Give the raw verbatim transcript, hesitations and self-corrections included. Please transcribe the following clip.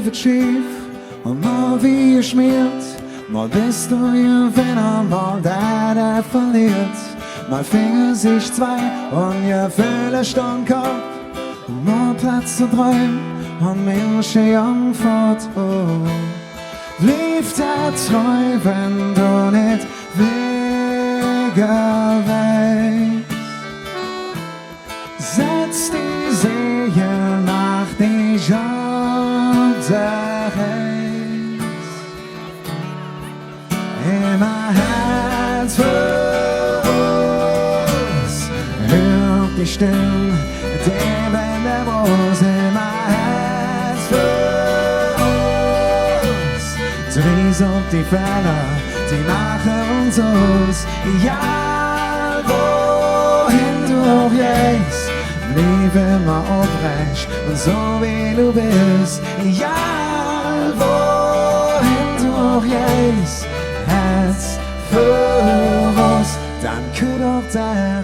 Schiev un mol wie geschmiert, mol bes do Gewinner, mol dä, dä verliert. Mol finge sich zwei un Geföhle stonn Kopp, mol platze Dräum un Minsche gonn fott. Oh, bliev der treu, wann do nit wigger wees. Setz die Segel, maach dich op de Reis. Immer Herz vöraus, hür die Stimm, die Welle bloß. Immer Herz vöraus, dries op die Feller, die maache uns us. Egal wohin do och geihs, bliev immer oprech un su wie do bes. Egal wohin do och geihs, Herz vöraus, dann kütt och der